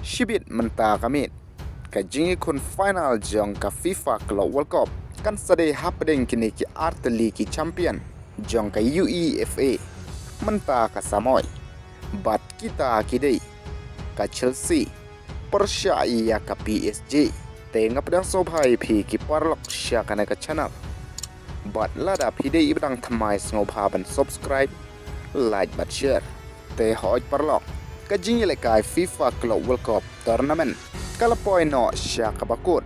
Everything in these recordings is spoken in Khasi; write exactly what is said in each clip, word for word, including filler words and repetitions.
Shibit mynta ka miet, ka jingïakhun final jong ka FIFA Club World Cup kan sa dei hapdeng kine ki artylli ki champion jong ka UEFA mynta ka samoi. Bad kita ki dei ka Chelsea pyrshah ïa ka PSG. Te nga pdiang sngewbha ïa phi ki paralok sha kane ka channel. Bad lada phi dei iba dang thymmai sngewbha ban subscribe, like bad share. Te hooid paralok, ka jingïalehkai FIFA Club World Cup Tournament ka la poi noh sha kaba kut,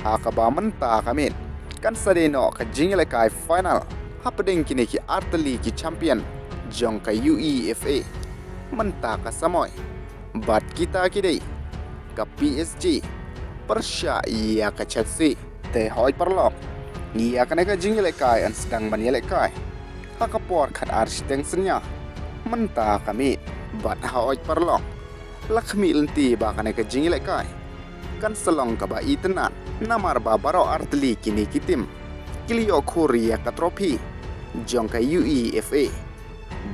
ha kaba mynta ka miet kan sa dei noh ka jingïalehkai final hapdeng kine ki artylli ki champion jong ka UEFA mynta ka samoi. Bad kita ki dei ka PSG pyrshah ïa ka Chelsea. Te hooid paralok, ïa kane ka jingïalehkai yn sdang ban ïalehkai ha ka por khatar shiteng synñia mynta ka miet. Bad hooid paralok, la khmih lynti ba kane ka jingïalehkai kan sa long kaba itynnad, namar ba baroh artylli kine ki tim ki la ïoh khur ïa ka trophy jong ka UEFA.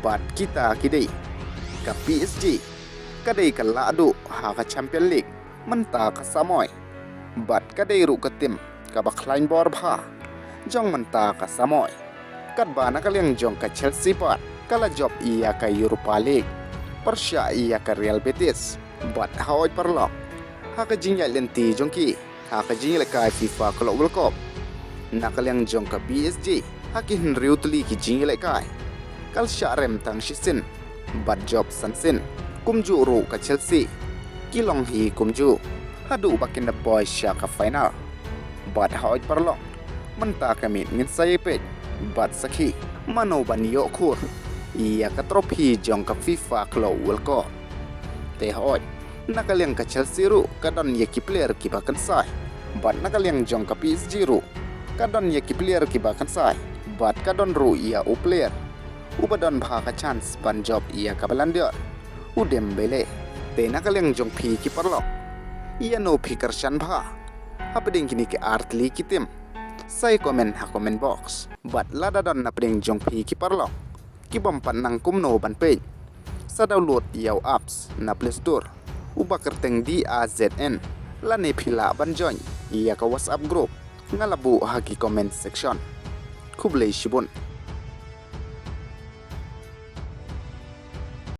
Bad kita ki dei ka PSG, ka dei ka lahduh ha ka Champion League mynta ka samoi. Bad ka dei ruh ka tim kaba khlaiñ bor bha jong mynta ka samoi. Katba na ka liang jong ka Chelsea pat ka la jop ïa ka Europa League pyrshah ïa ka Real Betis. Bad hooid paralok, ha ka jingïaid lynti jong ki ha ka jingïalehkai FIFA Club World Cup, na ka liang jong ka PSG, ha ki hynriew tylli ki jingïalehkai ka la shah rem tang shisien bad jop san sien. Kumjuh ruh ka Chelsea, ki long hi kumjuh haduh ba kin da poi sha ka final. Bad hooid paralok, mynta ka miet ngin sa ïa peit bad sakhi mano ban ïoh khur ïa ka trophy jong ka FIFA Club World Cup. Te hooid, na ka liang ka Chelsea ruh ka don ïa ki player kiba kynsai. Bad na ka liang jong ka PSG ruh ka don ïa ki player kiba kynsai. Bad ka don ruh ïa u player uba don bha ka chance ban jop ïa ka Ballon d'Or, u Dembele. Te na ka liang jong phi ki paralok, ïano phi kyrshan bha hapdeng kine ki artylli ki tim? Sa ïa comment ha comment box. Bad lada don na pdeng jong phi ki paralok ki bym pat nang kumno ban peit, sa download ïa u apps na Play Store uba kyrteng D A Z N, lane phi lah ban join ïa ka WhatsApp group nga la buh ha ki comment section. Khublei shibun.